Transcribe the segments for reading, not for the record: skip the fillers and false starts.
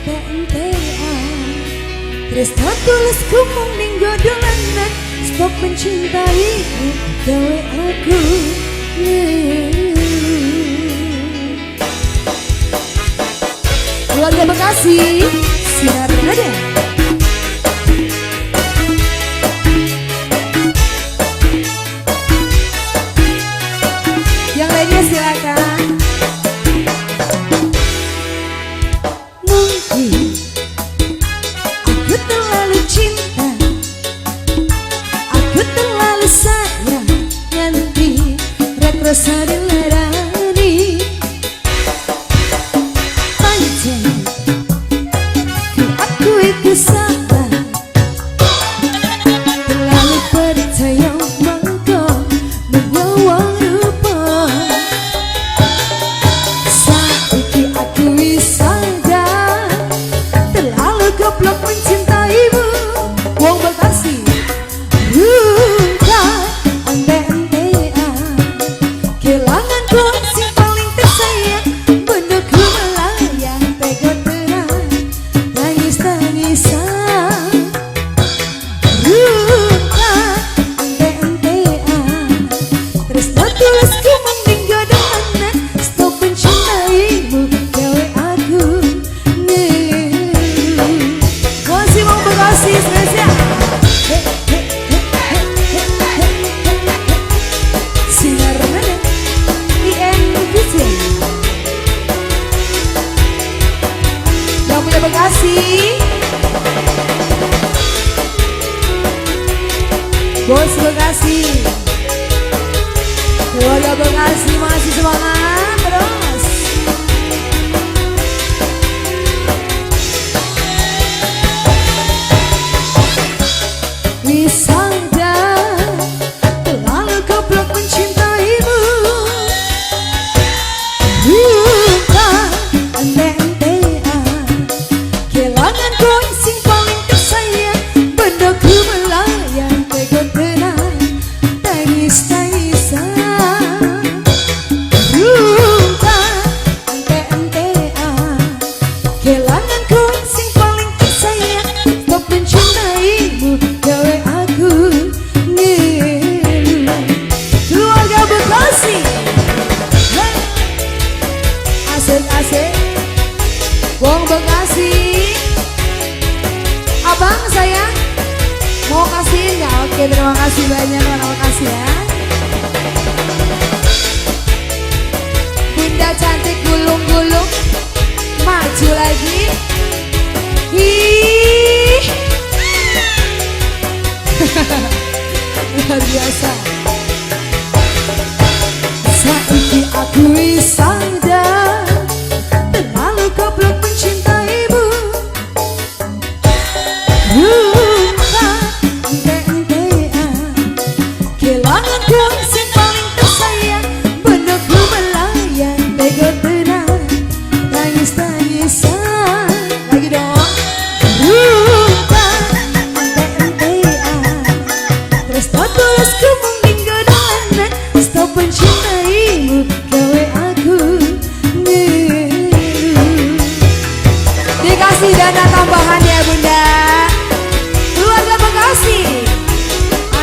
Ente-entean. Tresno tulusku mung ning dolanan. Stop mencintaimu, gawe aku ngeluh. Keluarga Bekasi, Sinar Nada. Yang lainnya silakan. Mungkin aku terlalu cinta, aku terlalu sayang, nganti rek rasa dilarani. Pancen aku itu salah, terlalu percaya mangko menyawang rupa. Saiki aku wis sadar, terlalu goblok mencintaimu. Wong Bekasi luka ente-entean. Kelangan ku sing paling tersayang, bendoku melayang tego terang, nangis-nangisan. Luka ente-entean. Tresno tulusku mung ning dolanan. Stop mencintaimu, gawe aku ngeluh. Masih mau Bekasi spesial. He, he, he, he, he, he, he, he. Sinar Nada INVC. Yang punya Bekasi, Bos Bekasi, keluarga Bekasi masih semangat terus. Wis sadar, terlalu goblok mencintaimu. Luka ente-entean. Kelangan kowe sing paling tersayang, bendoku melayang tego tenang, tangis-tangisan. Luka ente-entean. Kelangan kowe sing paling tersayang, stop mencintaimu, gawe aku ngeluh. Keluarga Bekasi, hey. Asik-asik. Wong Bekasi. Abang sayang, mau kasihin nggak? Oke, terima kasih banyak, terima kasih ya. Bunda cantik gulung-gulung, maju lagi. Ih. Luar biasa. Saiki aku wis sadar, terlalu goblok mencintaimu. Luka ente-entean. Kelangan kowe sing paling tersayang, bendoku melayang tego tenang, nangis-tangisan. Lagi dong. Luka ente-entean. Tresno tulusku mung ning dolanan. Stop mencintaimu, gawe aku ngeluh. Dikasih dana tambahan ya bunda. Keluarga Bekasi,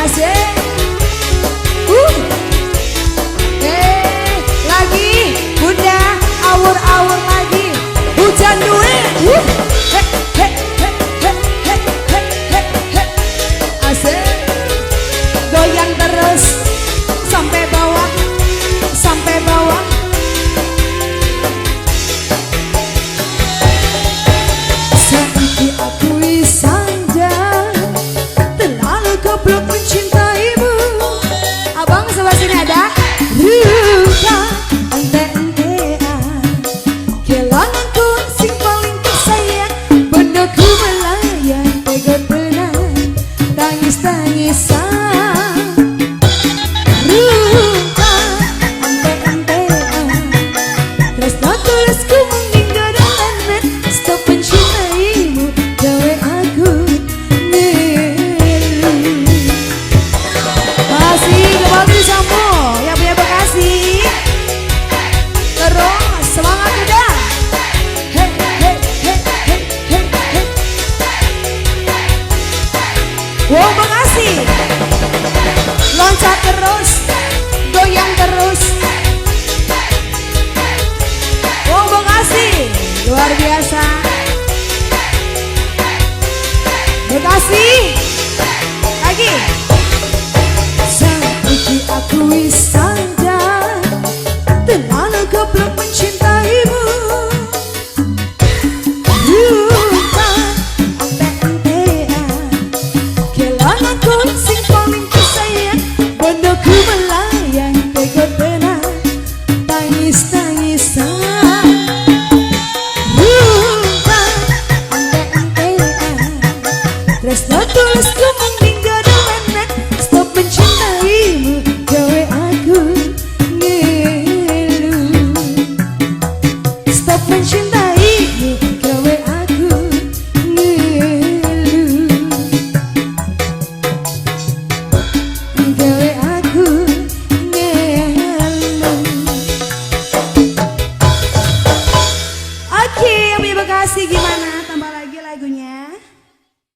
asik. Lagi bunda, awur-awur lagi. Hujan duit. He, he, he, he, he, he, he, he. Asik. Goyang terus sampai bawah, sampai bawah. Saiki Luar biasa. Bekasi. Lagi. Saiki aku wis sadar, terlalu goblok mencintai.